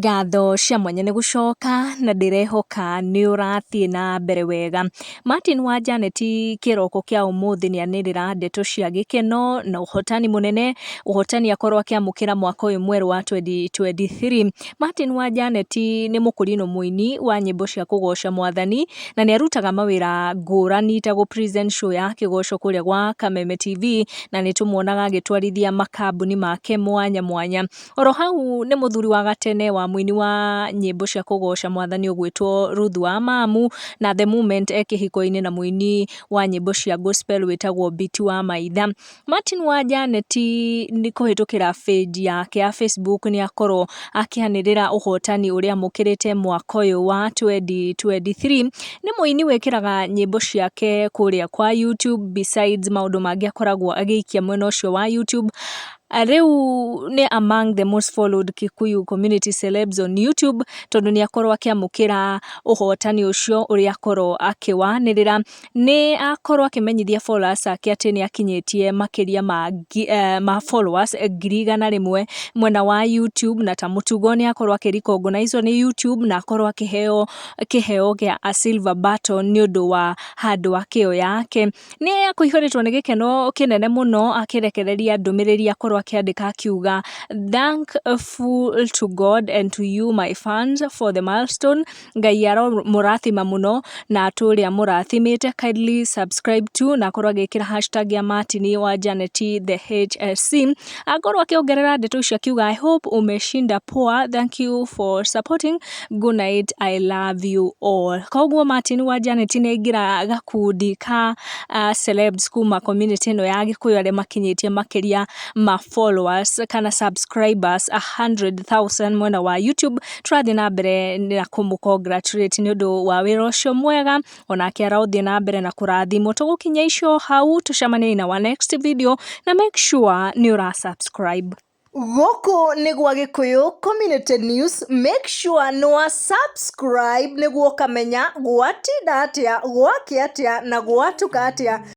Ngatho cia mwanya nĩ gũcoka na ndĩrehoka nĩ ũrathiĩ na mbere wega. Martin wa Janet kĩroko kĩa ũmũthĩ nĩ anĩrĩra ndeto cia gĩkeno na ũhotani mũnene, ũhotani akorwo akĩamũkĩra mwaka ũyũ mwerũ wa 2023. Martin wa Janet nĩ mũkũrinũ mũini wa nyĩmbo cia kũgoca mwathani na nĩ arutaga mawĩra ngũrani ta gũ present show ya kĩgoco kũrĩa gwa Kameme TV, na nĩ tũmuonaga agĩtwarithia makambuni make mwanya mwanya. Oro hau nĩ mũthuri wa gatene wa mũini wa nyĩmbo cia kũgoca mwathani ũgwĩtwo Ruth wa Mamu, na the moment e kĩhiko-inĩ na mũini wa nyĩmbo cia gospel wĩtagwo Biti wa Maitha. Martin wa Janet nĩ kũhĩtũkĩra page yake ya Facebook nĩ akorwo akĩanĩrĩra ũhotani ũrĩa amũkĩrĩte mwaka ũyũ wa 2023. Nĩ mũini wĩkĩraga nyĩmbo ciake kũrĩa kwa YouTube, besides maũndũ mangĩ akoragwo agĩikia mwena ũcio wa YouTube. Rĩu nĩ among the most followed Kikuyu community celebs on YouTube, tondũ nĩ akorwo akĩamũkĩra ũhotani ũcio ũrĩa akorwo akĩwanĩrĩra. Nĩ akorwo akĩmenyithia followers ake atĩ nĩ akinyĩtie makĩria ma followers 100,000 mwena wa YouTube, na ta mũtugo nĩ akorwo akĩ recognize nĩ YouTube na akorwo akĩheo kĩheo gĩa a silver button nĩ ũndũ wa handũ wa kĩo yake. Nĩ akũihũrĩtwo nĩ gĩkeno kĩnene mũno akĩrekereria ndũmĩrĩri akorwo akĩandĩka akiuga, "Thankful to God and to you my fans for the milestone. Ngai aromũrathima mũno na atũre amũrathimĩte. Kindly subscribe to," na akorwo agĩkĩra hashtag ya Martin wa Janet the HSC. Akorwo akĩongerera ndeto icio akiuga, "I hope umeshinda poa. Thank you for supporting. Good night. I love you all." Koguo Martin wa Janet nĩ aingĩra gakundi ka celebs kuma community ĩno ya Gĩkũyũ arĩa makinyĩtie makĩria ma followers kana subscribers 100,000 mwena wa YouTube. Tũrathiĩ na mbere na kũmũ congratulate nĩ ũndũ wa wĩra ũcio mwega, onake arothiĩ na mbere na kũrathimwo. Tũgũkinyia icio hau, tũcemanie na wa next video, na make sure nĩ ũra subscribe. Gũkũ nĩ gwa Gĩkũyũ Community News. Make sure nĩ wa subscribe nĩguo ũkamenya gwatinda atĩa, gwakĩa atĩa na gwatuka atĩa.